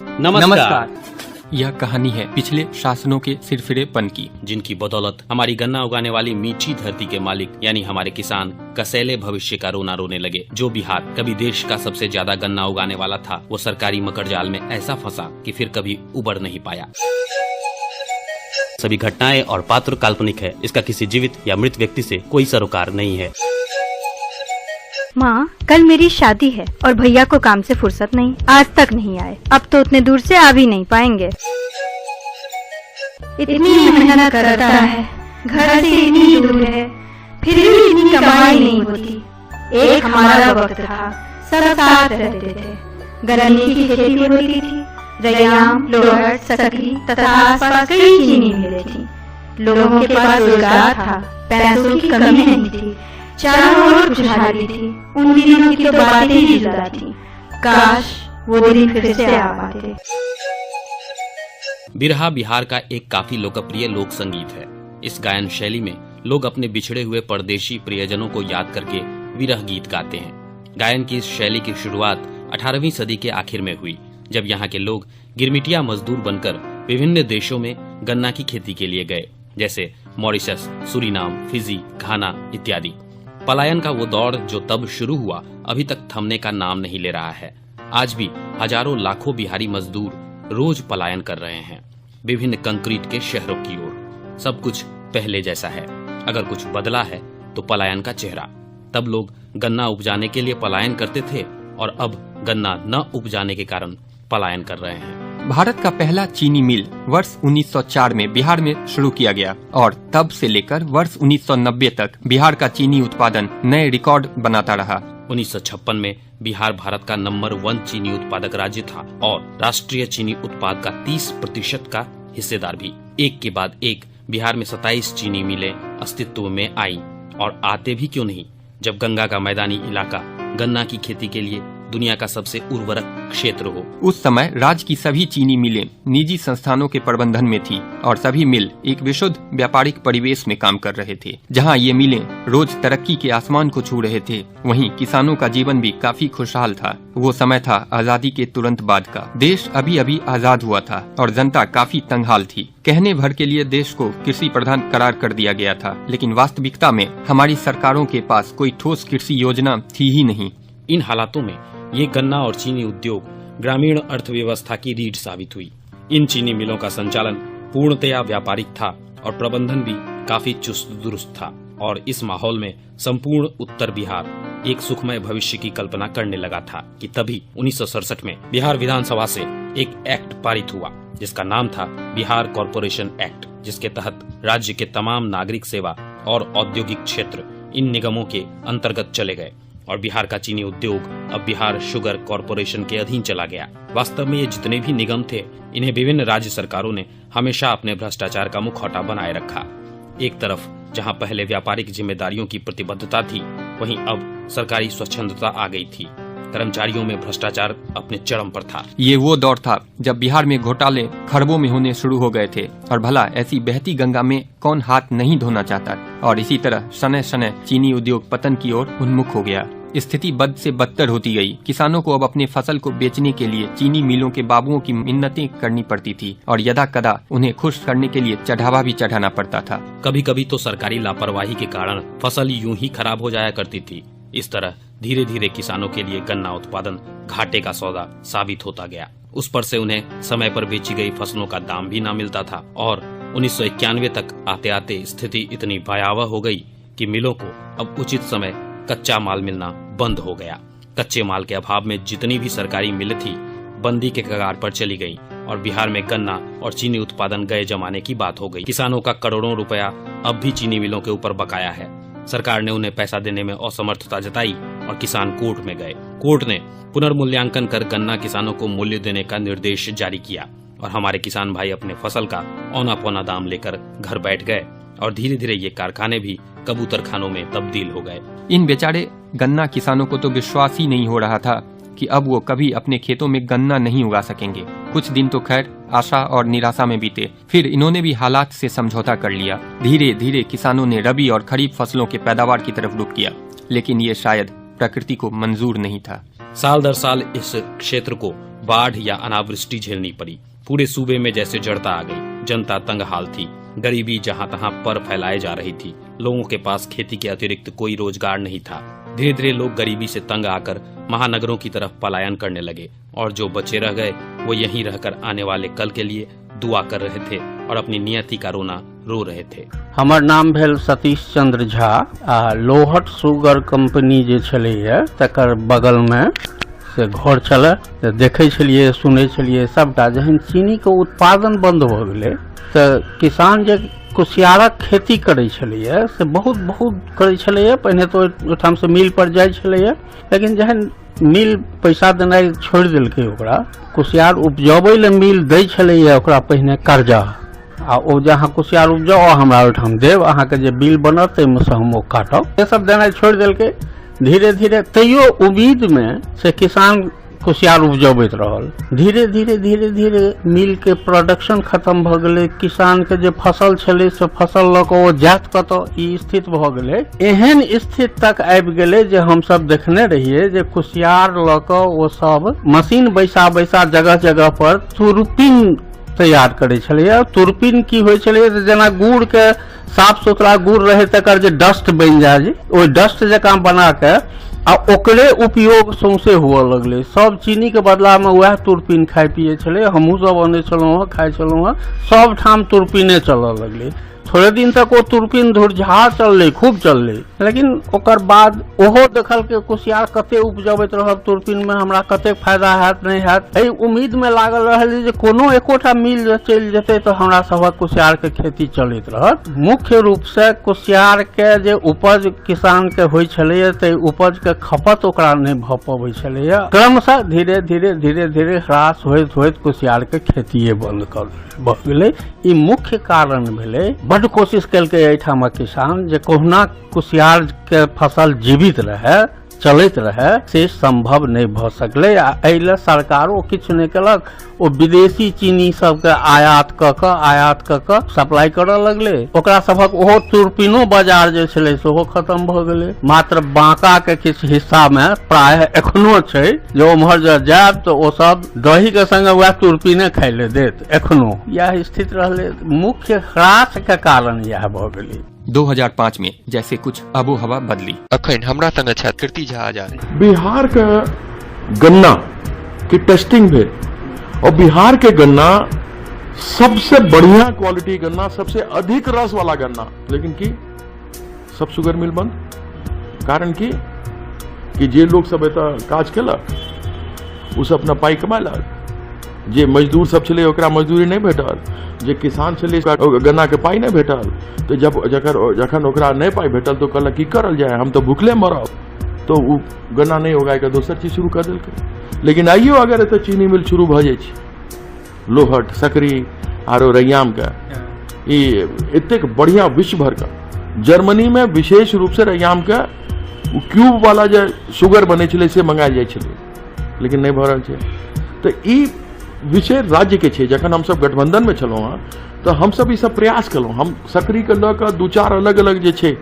नमस्कार। यह कहानी है पिछले शासनों के सिरफिरेपन की, जिनकी बदौलत हमारी गन्ना उगाने वाली मीठी धरती के मालिक यानी हमारे किसान कसैले भविष्य का रोना रोने लगे। जो बिहार कभी देश का सबसे ज्यादा गन्ना उगाने वाला था, वो सरकारी मकड़जाल में ऐसा फंसा कि फिर कभी उबर नहीं पाया। सभी घटनाएं और पात्र काल्पनिक है, इसका किसी जीवित या मृत व्यक्ति से कोई सरोकार नहीं है। माँ, कल मेरी शादी है और भैया को काम से फुर्सत नहीं, आज तक नहीं आए। अब तो उतने दूर से आ भी नहीं पाएंगे। इतनी मेहनत करता है, घर से इतनी दूर है, फिर भी इतनी कमाई नहीं होती। एक हमारा वक्त था, सब साथ रहते थे। गन्ने की खेती होती थी, रैयाम, लोहट, सकरी तथा आसपास कई चीनी मिलें थी। लोगों के पास रोजगार था, पैसों की कमी नहीं थी, चारों ओर खुशहाली थी। उन दिनों की तो बातें ही जुदा थी। काश वो दिन फिर से आ पाते। बिरहा बिहार का एक काफी लोकप्रिय लोक संगीत है। इस गायन शैली में लोग अपने बिछड़े हुए परदेशी प्रियजनों को याद करके विरह गीत गाते हैं। गायन की इस शैली की शुरुआत 18वीं सदी के आखिर में हुई, जब यहाँ के लोग गिरमिटिया मजदूर बनकर विभिन्न देशों में गन्ना की खेती के लिए गए, जैसे मॉरिशस, सुरीनाम, फिजी, घाना इत्यादि। पलायन का वो दौर जो तब शुरू हुआ, अभी तक थमने का नाम नहीं ले रहा है। आज भी हजारों लाखों बिहारी मजदूर रोज पलायन कर रहे हैं विभिन्न कंक्रीट के शहरों की ओर। सब कुछ पहले जैसा है, अगर कुछ बदला है तो पलायन का चेहरा। तब लोग गन्ना उपजाने के लिए पलायन करते थे और अब गन्ना न उपजाने के कारण पलायन कर रहे हैं। भारत का पहला चीनी मिल वर्ष 1904 में बिहार में शुरू किया गया और तब से लेकर वर्ष 1990 तक बिहार का चीनी उत्पादन नए रिकॉर्ड बनाता रहा। 1956 में बिहार भारत का नंबर 1 चीनी उत्पादक राज्य था और राष्ट्रीय चीनी उत्पाद का 30% का हिस्सेदार भी। एक के बाद एक बिहार में 27 चीनी मिलें अस्तित्व में आई, और आते भी क्यों नहीं जब गंगा का मैदानी इलाका गन्ना की खेती के लिए दुनिया का सबसे उर्वरक क्षेत्र हो। उस समय राज्य की सभी चीनी मिलें निजी संस्थानों के प्रबंधन में थी और सभी मिल एक विशुद्ध व्यापारिक परिवेश में काम कर रहे थे। जहां ये मिलें रोज तरक्की के आसमान को छू रहे थे, वहीं किसानों का जीवन भी काफी खुशहाल था। वो समय था आजादी के तुरंत बाद का। देश अभी अभी आजाद हुआ था और जनता काफी तंगहाल थी। कहने भर के लिए देश को कृषि प्रधान करार कर दिया गया था, लेकिन वास्तविकता में हमारी सरकारों के पास कोई ठोस कृषि योजना थी ही नहीं। इन हालातों में ये गन्ना और चीनी उद्योग ग्रामीण अर्थव्यवस्था की रीढ़ साबित हुई। इन चीनी मिलों का संचालन पूर्णतया व्यापारिक था और प्रबंधन भी काफी चुस्त दुरुस्त था, और इस माहौल में संपूर्ण उत्तर बिहार एक सुखमय भविष्य की कल्पना करने लगा था कि तभी 1967 में बिहार विधानसभा से एक एक्ट पारित हुआ, जिसका नाम था बिहार कॉरपोरेशन एक्ट, जिसके तहत राज्य के तमाम नागरिक सेवा और औद्योगिक क्षेत्र इन निगमों के अंतर्गत चले गए और बिहार का चीनी उद्योग अब बिहार शुगर कॉरपोरेशन के अधीन चला गया। वास्तव में ये जितने भी निगम थे, इन्हें विभिन्न राज्य सरकारों ने हमेशा अपने भ्रष्टाचार का मुखौटा बनाए रखा। एक तरफ जहां पहले व्यापारिक जिम्मेदारियों की प्रतिबद्धता थी, वहीं अब सरकारी स्वच्छंदता आ गई थी। कर्मचारियों में भ्रष्टाचार अपने चरम पर था। ये वो दौर था जब बिहार में घोटाले खरबों में होने शुरू हो गए थे और भला ऐसी बहती गंगा में कौन हाथ नहीं धोना चाहता। और इसी तरह शनै शनै चीनी उद्योग पतन की ओर उन्मुख हो गया। स्थिति बद से बदतर होती गई। किसानों को अब अपने फसल को बेचने के लिए चीनी मिलों के बाबुओं की मिन्नतें करनी पड़ती थी और यदा कदा उन्हें खुश करने के लिए चढ़ावा भी चढ़ाना पड़ता था। कभी कभी तो सरकारी लापरवाही के कारण फसल यूं ही खराब हो जाया करती थी। इस तरह धीरे धीरे किसानों के लिए गन्ना उत्पादन घाटे का सौदा साबित होता गया। उस पर से उन्हें समय पर बेची गई फसलों का दाम भी न मिलता था और 1991 तक आते आते स्थिति इतनी भयावह हो गई कि मिलों को अब उचित समय कच्चा माल मिलना बंद हो गया। कच्चे माल के अभाव में जितनी भी सरकारी मिल थी, बंदी के कगार पर चली गई और बिहार में गन्ना और चीनी उत्पादन गए जमाने की बात हो गई। किसानों का करोड़ों रुपया अब भी चीनी मिलों के ऊपर बकाया है। सरकार ने उन्हें पैसा देने में असमर्थता जताई और किसान कोर्ट में गए। कोर्ट ने पुनर्मूल्यांकन कर गन्ना किसानों को मूल्य देने का निर्देश जारी किया और हमारे किसान भाई अपने फसल का औना पौना दाम लेकर घर बैठ गए और धीरे धीरे ये कारखाने भी कबूतर खानों में तब्दील हो गए। इन बेचारे गन्ना किसानों को तो विश्वास ही नहीं हो रहा था कि अब वो कभी अपने खेतों में गन्ना नहीं उगा सकेंगे। कुछ दिन तो खैर आशा और निराशा में बीते, फिर इन्होंने भी हालात से समझौता कर लिया। धीरे धीरे किसानों ने रबी और खरीफ फसलों के पैदावार की तरफ रुख किया, लेकिन ये शायद प्रकृति को मंजूर नहीं था। साल दर साल इस क्षेत्र को बाढ़ या अनावृष्टि झेलनी पड़ी। पूरे सूबे में जैसे जड़ता आ गई। जनता तंगहाल थी। गरीबी जहां तहां पर फैलाए जा रही थी। लोगों के पास खेती के अतिरिक्त कोई रोजगार नहीं था। धीरे धीरे लोग गरीबी से तंग आकर महानगरों की तरफ पलायन करने लगे और जो बचे रह गए वो यहीं रहकर आने वाले कल के लिए दुआ कर रहे थे और अपनी नियति का रोना रो रहे थे। हमर नाम भेल सतीश चंद्र झा आ लोहट शुगर कंपनी जे छलैया तकर बगल में से घर छलै। तऽ देखै छलियै, सुनै छलियै सबटा। जहन चीनी के उत्पादन बंद भऽ गेलै तऽ किसान जे कुसियारक खेती करै छलैया से बहुत बहुत करै छलैया। पहिने तऽ ओहिठाम से मिल पर जाइ छलैया, लेकिन जहन मिल पैसा देनाइ छोड़ि देलकै, ओकरा कुसियार उपजबै लए मिल दै छलैया ओकरा पहिने कर्जा, आ ओ जे अहाँ कुसियार उपजाउ हमरा ओहिठाम देब, अहाँके जे बिल बनत ताहिमे से हम ओ काटब, से सब देनाइ छोड़ि देलकै। धीरे धीरे तैयो उम्मीद मे से किसान कुसियार उपजबैत रहल। धीरे धीरे धीरे धीरे मिल के प्रोडक्शन खत्म भऽ गेलै। किसान के जे फसल छलै से फसल लऽ कऽ ओ जायत कतऽ, ई स्थिति भऽ गेलै। एहन स्थिति तक आबि गेलै जे हमसब देखने रहियै जे कुसियार लऽ कऽ ओ सब मशीन बैसा बैसा जगह जगह पर तुरपिन तैयार करै छलैया। तुरपिन की होइ छलैया तऽ जेना गुड़ के साफ सुथरा गुड़ रहे तकर जे डस्ट बनि जाय, ओहि डस्ट जकाँ बना के आ ओकरे उपयोग सौंसे हुअ लगलै। सब चीनी के बदला में वएह तुरपिन खाइ पियै छलै। हमहूँ सब अनै छलहुँ हँ, खाइ छलहुँ हँ। सब ठाम तुरपिने चलऽ लगलै। थोड़े दिन तक ओ तुरपिन धुरझार चललै, खूब चललै, लेकिन ओकर बाद ओहो देखलकै कुसियार कते उपजबैत रहब, तुरपिन में हमरा कतेक फायदा हैत नहि हैत। एहि उम्मीद में लागल रहल जे कोनो एकोटा मिल जे चलि जेतै तऽ हमरा सभक कुसियार के खेती चलैत रहत। मुख्य रूप से कुसियार के जे उपज किसान के होइ छलैया ताहि उपज के खपत ओकरा नहि भऽ पबै छलैया। क्रमशः धीरे धीरे धीरे धीरे ह्रास होइत होइत कुसियार के खेतिए बंद कर भऽ गेलै। ई मुख्य कारण भेलै। बड्ड कोशिश केलकै एहिठामक किसान जे कहुना कुसियार के फसल जीवित रहै, चलैत रहै, से संभव नहि भऽ सकलै। आ एहि लए सरकारो किछु नहि केलक। ओ विदेशी चीनी सबके आयात कऽ कऽ सप्लाई करऽ लगलै। ओकरा सभक ओहो तुरपिनो बाजार जे छलै सेहो खत्म भऽ गेलै। मात्र बांका के किछु हिस्सा मे प्रायः एखनो छै जे उम्हर जे जायब तऽ ओ सब दही के संगे वएह तुरपिने खाइ लए देत। एखनो इएह स्थिति रहलै। मुख्य ह्रास के कारण इएह भऽ गेलै। 2005 में जैसे कुछ आबो हवा बदली। अखन हमरा संगे छथि कीर्ति झा आजाद। बिहार के गन्ना के टेस्टिंग भेल और बिहार के गन्ना सबसे बढ़िया क्वालिटी गन्ना, सबसे अधिक रस वाला गन्ना, लेकिन की सब शुगर मिल बंद। कारण की कि जे लोग सब एतऽ काज केलक ओ सब अपना पाई कमेलक, जे मजदूर सब छलै ओकरा मजदूरी नहि भेटल, जे किसान छलै ओकरा गन्ना के पाई नहि भेटल। तऽ जब जखन ओकरा नहि पाई भेटल तऽ कहलक की करल जाय, हम तऽ भूखले मरब, तो ओ गन्ना नहि उगाय के दोसर चीज शुरू कर देलकै। लेकिन आइयो अगर एतऽ चीनी मिल शुरू भऽ जाइ छै, लोहट सकरी आरो रैयाम के, ई एतेक बढ़िया विश्व भर के, जर्मनी में विशेष रूप से रैयाम के क्यूब वाला जे शुगर बनै छलै से मंगायल जाइ छलै, लेकिन नहि भऽ रहल छै। तऽ ई विषय राज्य के छै। जखन हमसब गठबंधन में छलहुँ हँ तऽ हमसब ई सब प्रयास केलहुँ। हम सकरी के लऽ कऽ दू चार अलग अलग जे छै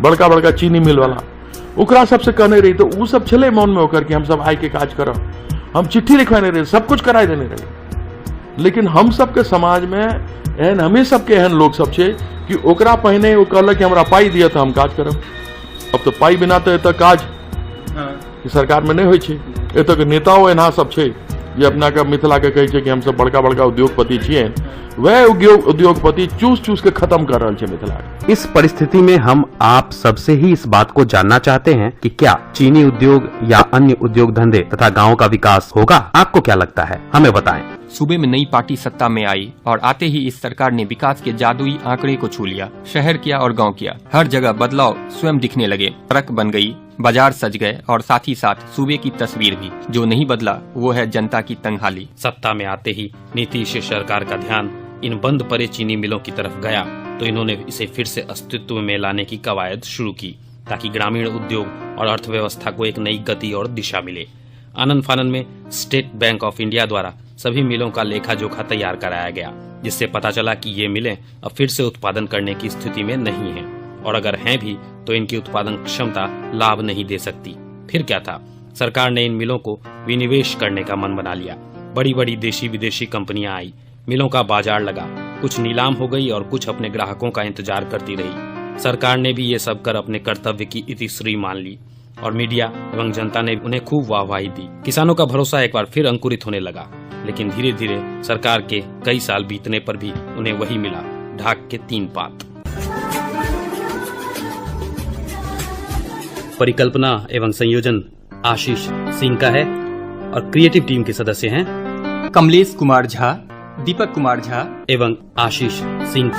बड़का बड़का चीनी मिल वाला ओकरा सबसे कहने रही, तऽ ओ सब छलै मन में ओकर कि हमसब आइ के काज करब। हम चिट्ठी लिखवाने रही, सब कुछ कराय देने रही, लेकिन हम सबके समाज में एहन हमें सबके एहन लोग सब छै कि ओकरा पहिने ओ कहलक कि हमरा पाई दिअ तऽ हम काज करब। अब तऽ पाई बिना तऽ एतऽ काज सरकार में नहि होइ छै। एतऽ के नेताओ एना सब छै जे अपना के मिथिला के कहै छै कि हमसब बड़का बड़का उद्योगपति छियै, वह उद्योगपति चूस चूस के खत्म कर रहल छै मिथिला के। इस परिस्थिति में हम आप सबसे ही इस बात को जानना चाहते हैं कि क्या चीनी उद्योग या अन्य उद्योग धंधे तथा गांव का विकास होगा? आपको क्या लगता है, हमें बताएं। सूबे में नई पार्टी सत्ता में आई और आते ही इस सरकार ने विकास के जादुई आंकड़े को छू लिया। शहर किया और गांव किया, हर जगह बदलाव स्वयं दिखने लगे। सड़क बन गई, बाजार सज गए और साथ ही साथ सूबे की तस्वीर भी। जो नहीं बदला वो है जनता की तंगहाली। सत्ता में आते ही नीतीश सरकार का ध्यान इन बंद पड़े चीनी मिलों की तरफ गया तो इन्होंने इसे फिर से अस्तित्व में लाने की कवायद शुरू की ताकि ग्रामीण उद्योग और अर्थव्यवस्था को एक नई गति और दिशा मिले। आनन फानन में स्टेट बैंक ऑफ इंडिया द्वारा सभी मिलों का लेखा जोखा तैयार कराया गया, जिससे पता चला कि ये मिलें अब फिर से उत्पादन करने की स्थिति में नहीं हैं और अगर हैं भी तो इनकी उत्पादन क्षमता लाभ नहीं दे सकती। फिर क्या था, सरकार ने इन मिलों को विनिवेश करने का मन बना लिया। बड़ी बड़ी देशी विदेशी कंपनियां आई, मिलों का बाजार लगा, कुछ नीलाम हो गई और कुछ अपने ग्राहकों का इंतजार करती रही। सरकार ने भी ये सब कर अपने कर्तव्य की इतिश्री मान ली और मीडिया एवं जनता ने उन्हें खूब वाहवाही दी। किसानों का भरोसा एक बार फिर अंकुरित होने लगा, लेकिन धीरे धीरे सरकार के कई साल बीतने पर भी उन्हें वही मिला, ढाक के 3 पात। परिकल्पना एवं संयोजन आशीष सिंह का है और क्रिएटिव टीम के सदस्य हैं कमलेश कुमार झा, दीपक कुमार झा एवं आशीष सिंह।